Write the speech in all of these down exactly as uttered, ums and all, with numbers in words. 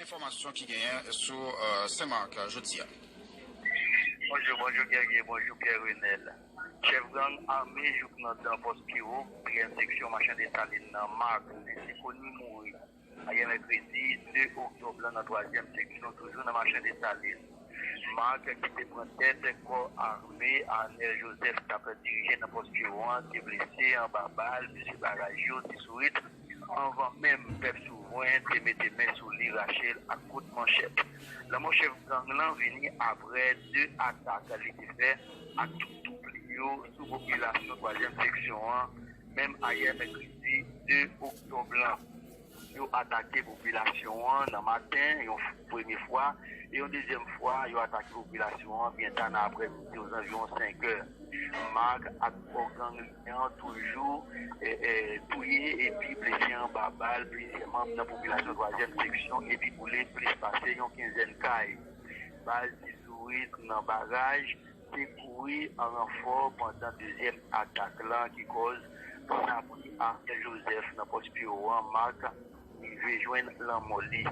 Enfòmasyon ki genyen sou Sen Mak jodi a. Bonjou, bonjou Guerrier, bonjou Pierre Renel. Chèf gang ame jouk nan dan pòs Piro, trèzyèm seksyon machann Desalin nan, Marc Saint-Symphony mouri ayè mèkredi de oktòb lan nan twazyèm seksyon, toujou nan machann Desalin. Marc ki te pran tèt kò ame Arnel Joseph t ap dirije nan pòs Piro an, te blese anba bal, mesye baraj yo, Ti Sourit, anvan menm pèp souvren te mete men sou li, rache l ak kout manchèt. Lanmò chèf gang lan vini aprè de atak li te fè ak tout twoup li yo sou popilasyon twazyèm seksyon an, menm ayè mèkredi de oktòb lan. Yo atake popilasyon an nan maten yon premye fwa, e yon dezyèm fwa, yo atake popilasyon an byen ta nan aprèmidi, ozanviwon senk è. Marc ak kò gang li an toujou e, e, touye epi blese anba bal plizyè manm nan popilasyon twazyèm seksyon epi boule plis pase yon kenzèn kay. Baz Ti Sourit nan baraj te kouri an ranfò pandan dezyèm atak lan ki kòz pran pri Arnel Joseph nan pòs Piro an, Marc rive jwenn lanmò li.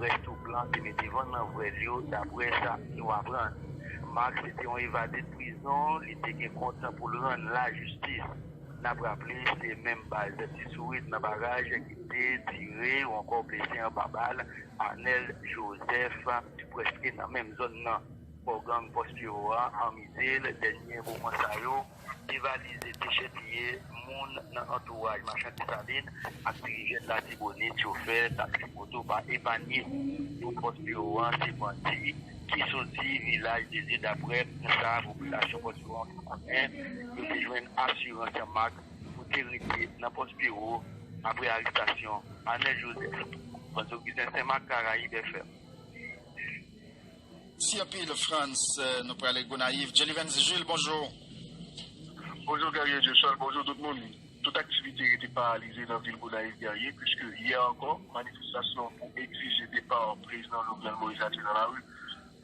Rès twoup lan te mete van nan vwèl yo, daprè sa nou aprann. Marc se te yon evade de prizon, li te gen kont pou l rann lajistis. N ap raple, se menm baz Ti Sourit nan baraj ki te tire ou ankò blese anba bal Arnel Joseph, prèske nan menm zòn nan. Kò gang pòs Piro a anmize l dènye moman sa yo, devalize, dechèpiye moun nan antouraj machann Desalin ak dirijè Latibonit, chofè taksi moto pa epanye. Yo pòs Piro a se bandi ki soti vilaj Dezi, daprè sa popilasyon pòs Piro a konnen. Yo te jwenn asirans Marc pou te rete nan pòs Piro aprè arestasyon Arnel Joseph. Frantz Augustin, Sen Mak, Karayib F M. Mèsi anpil, Frantz. Eh, nou prale Gonayiv. Jelivens Jules, bonjou. Bonjou Guerrier Jochol, bonjou tout moun. Tout aktivite rete paralize nan vil Gonayiv Guerrier, puiske yè ankò, manifestasyon pou egzije depa prezidan Jovenel Moïse la te nan lari.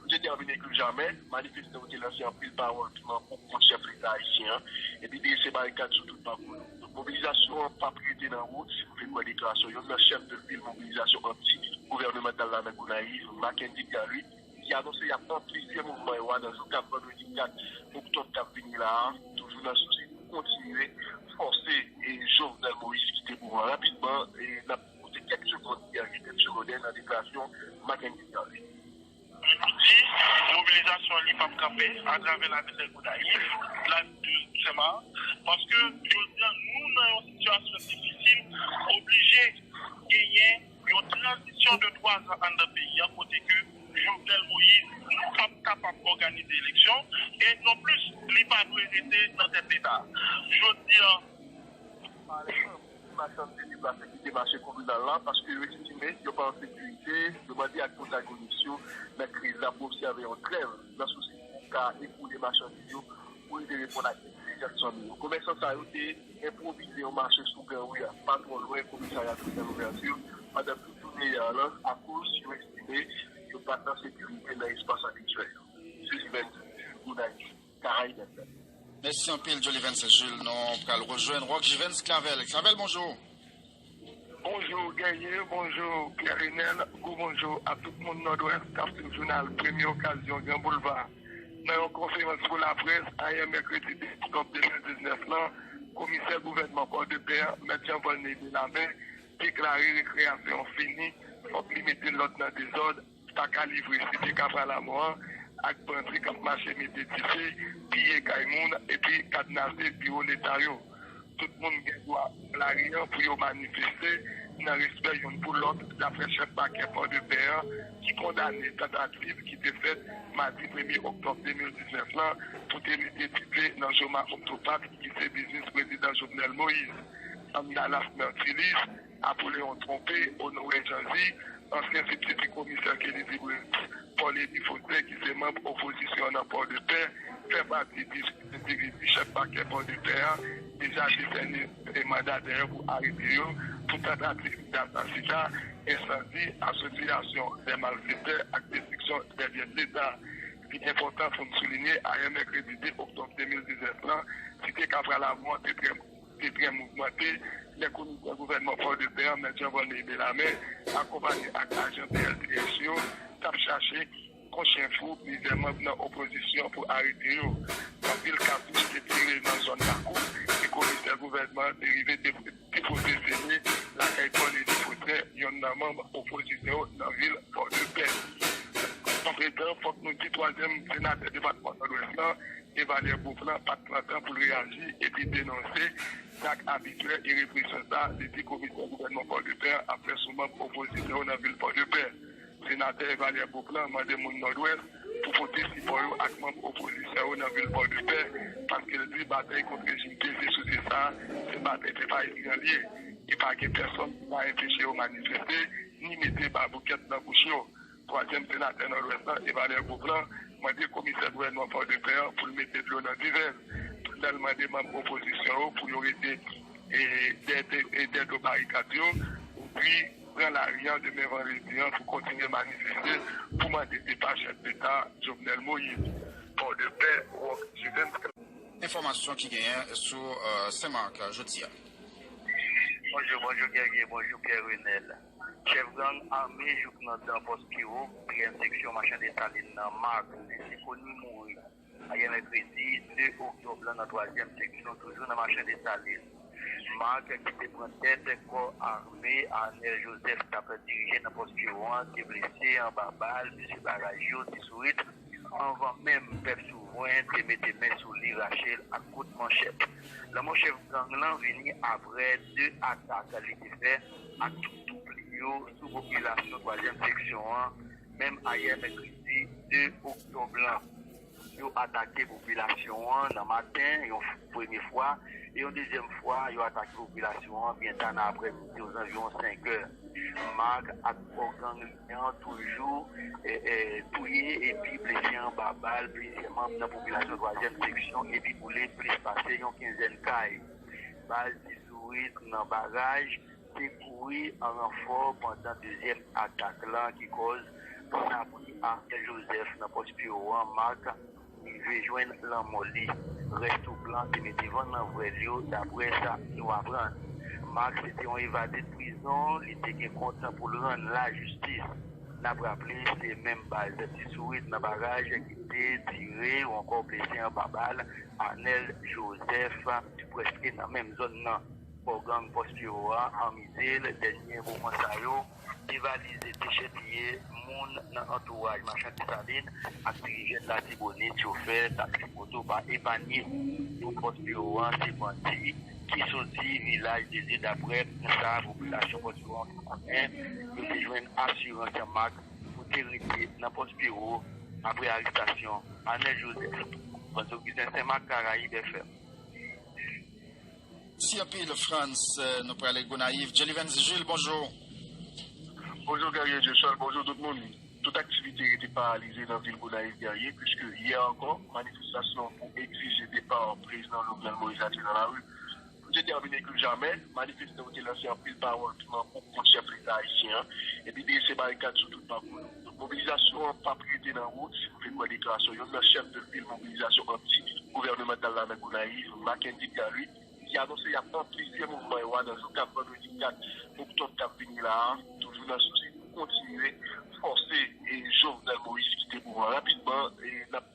Pou te tèmine ke jamè, manifestan yo te lanse anpil pawòl piman pou kont chèf Leta ayisyen an, epi drese barikad sou tout pakou yo. Donk, mobilizasyon an p ap rete nan wout, si nou vle kwè deklarasyon youn nan chèf de fil mobilizasyon anti-gouvènemantal la nan Gonayiv, Mackendy Pierre-Louis, ki anonse y ap nan plizyè mouvman yo a nan jou k ap vandredi kat oktòb k ap vini la a, toujou nan sousi pou kontinye fòse e Jovenel Moïse kite pouvwa rapidman, e n ap koute kèk segond Pierre Guy Secondaire nan deklarasyon Mackendy Pierre-Louis. Li di mobilizasyon li p ap kanpe atravè lavil de Gonayiv, lavil de Senmak, paske jodi a nou nan yon sitiyasyon difisil, oblije genyen yon tranzisyon de twa zan anndan peyi a, kote ke Jovenel Moïse p ap kapab òganize eleksyon, e non plis, li pa dwe rete nan tèt Leta. Jodi a, machann te deplase kite mache kominal la, paske yo estime yo pa an sekirite, yo mande ak pwotagonis yo nan kriz la pou obsève yon trèv nan sousi pou ka ekoule machandiz yo pou yo te reponn ak egzijans fanmi yo. Komèsan sa yo te enpwovize yon mache sou gran ri a, pa twò lwen komisarya tribinal Louverture, pandan tout jounen yè a lan, akoz yo estime yo pa t an sekirite nan espas entèlektyèl yo. Sou Jivens Gounayv, Karayib F M. Mèsi anpil, Jolivens Jules. Nou pral rejwenn Rock Jivens Clavel. Clavel, bonjou. Bonjou Guerrier, bonjou Pierre Renel, gwo bonjou a tout moun Nòdwès k ap swiv jounal Premye Okazyon Gran Boulva. Nan yon konferans pou laprès ayè mèkredi de oktòb de mil diznèf lan, komisè gouvènman Pòdepè, mèt Jean Volney Bellarmine, deklare rekreyasyon an fini, fòk li mete lòd nan dezòd, pa ka livre Site Kafra Lamò an ak bandi k ap mache mete dife, piye kay moun epi kadnase biwo Leta yo. Tout moun gen dwa nan lari an pou yo manifeste nan respè youn pou lòt, daprè chèf pakè Pòdepè an, ki kondane tantativ ki te fèt madi premye oktòb de mil diznèf lan pou te mete dife nan Joma Octopat, ki se biznis prezidan Jovenel Moïse. Andalas Mertilis, Apollyon Trompé, Honoré Jeanzy, ansyen sibtiti komisè Kelly Dibris, Paul Eddy Faustin, ki se manm opozisyon nan Pòdepè, fè pati dis endividi chèf pakè Pòdepè a deja desène manda dèyè pou arete yo pou tantativ dasasina, ensandi, asosyasyon dè malfetè ak destriksyon dè byen Leta. Li enpòtan pou n soulinye, ayè mèkredi de oktòb de mil diznèf lan, Site Kafra Lamò te trè te trè mouvmante lè komisè gouvènman Pòdepè an, mèt Jean Volney Bellarmine, akonpaye ak ajan P L T S Chache kon chen fou plizyè manm nan opozisyon pou arete yo. Anpil katouch te tire nan zòn Lakou e komisè gouvènman an te rive depoze seni lakay Paul Eddy Faustin, youn nan manm opozisyon yo nan vil Pòdepè. Antretan, fòk nou di twazyèm senatè depatman Nòdwès lan, Evalè Beauplan, pa t pran tan pou l reyaji epi denonse zak abitrè e represyon sa a li di komisè gouvènman Pòdepè an ap fè sou manm opozisyon yo nan vil Pòdepè. Senatè Evalè Beauplan mande moun Nòdwès pou pote sipò yo ak manm opozisyon yo nan vil Pòdepè, paske l di batay kont rejim P C sou tè sa a, se batay pèp ayisyen an l ye. E pa gen pèsonn ki ka enpeche yo manifeste, ni mete baboukèt nan bouch yo. Twazyèm senatè Nòdwès lan, Evalè Beauplan, mande komisè gouvènman Pòdepè an pou l mete dlo nan divèz, pandan l mande manm opozisyon yo pou yo rete e dèyè do barikad yo, epi pran lari an demen vandredi an pou kontinye manifeste pou mande depa chèf deta Jovenel Moïse. Pòdepè, Rock Juvens. Enfòmasyon ki genyen sou Sen Mak jodi a. Bonjou, bonjou Guerrier, bonjou Pierre Renel. Chèf gang ame jouk nan dan pòs Piro, twazyèm seksyon machann Desalin nan, Marc Saint-Symphony mouri ayè mèkredi de oktòb lan nan twazyèm seksyon, toujou nan machann Desalin. Marc, ki te pran tèt kò ame Arnel Joseph t ap dirije nan pòs Piro an, te blese anba bal, mesye baraj yo te sourit anvan menm pèp souvren te mete men sou li, rache l ak kout manchèt. Lanmò chèf gang lan vini apre de atak li te fè ak tout twoup li yo sou popilasyon twazyèm seksyon an, menm ayè mèkredi de oktòb lan. Yo atake popilasyon an nan maten yon premye fwa, e yon dezyèm fwa, yo atake popilasyon an byen ta nan aprèmidi, ozanviwon senk è. Marc ak kò gang li an toujou e, e, touye epi blese anba bal plizyè manm nan popilasyon twazyèm seksyon epi boule plis pase yon kenzèn kay. Baz ti sourit nan baraj te kouri an ranfò pandan dezyèm atak lan ki kòz sanabri Arnel Joseph nan pòs Piro an, Marc, rive jwenn lanmò li. Rès twoup lan te mete van nan vwèl yo, dapre sa nou aprann. Marc se te yon evade de prizon, li te gen kont pou l rann lajistis. N ap raple, se menm baz ti sourit nan baraj ki te tire ou ankò blese anba bal Arnel Joseph, prèske nan menm zòn nan. Kò gang pòs Piro a anmize l dènye moman sa yo devalize dechèpiye moun nan antouraj machann Desalin ak dirijè Latibonit, chofè taksi moto pa epanye. Pou pòs Piro a, se bandi ki soti vilaj Dezye, daprè sa popilasyon pòs Piro a konnen. Yo te jwenn asirans Marc pou te rete nan pòs Piro apre arestasyon Arnel Joseph. Franz Augustin, Sen Mak, Karayib F M. Mèsi anpil, Frantz. Nou prale Gonayiv. Jelivens Jules, bonjou. Bonjou, Guerrier Joshua. Bonjou, tout moun. Tout aktivite rete paralize nan vil Gonayiv, Guerrier, puiske yè ankò, manifestasyon pou egzije depa prezidan Jovenel Moïse la te nan lari. Pou detèmine ke jamè, manifestan yo te lanse anpil pawòl piman bouch kont chèf leta ayisyen an, epi drese barikad sou tout pakou yo. Donk, mobilizasyon an p ap rete nan wout, si nou vle kwè deklarasyon youn nan chèf de fil mobilizasyon anti-gouvènemantal la nan Gonayiv, Mackendy Pierre-Louis, ki anonse y ap anplifye mouvman yo a nan jou k ap vandredi kat oktòb k ap vini la a, toujou nan sousi pou kontinye fòse e Jovenel Moïse kite pouvwa rapidman. E n ap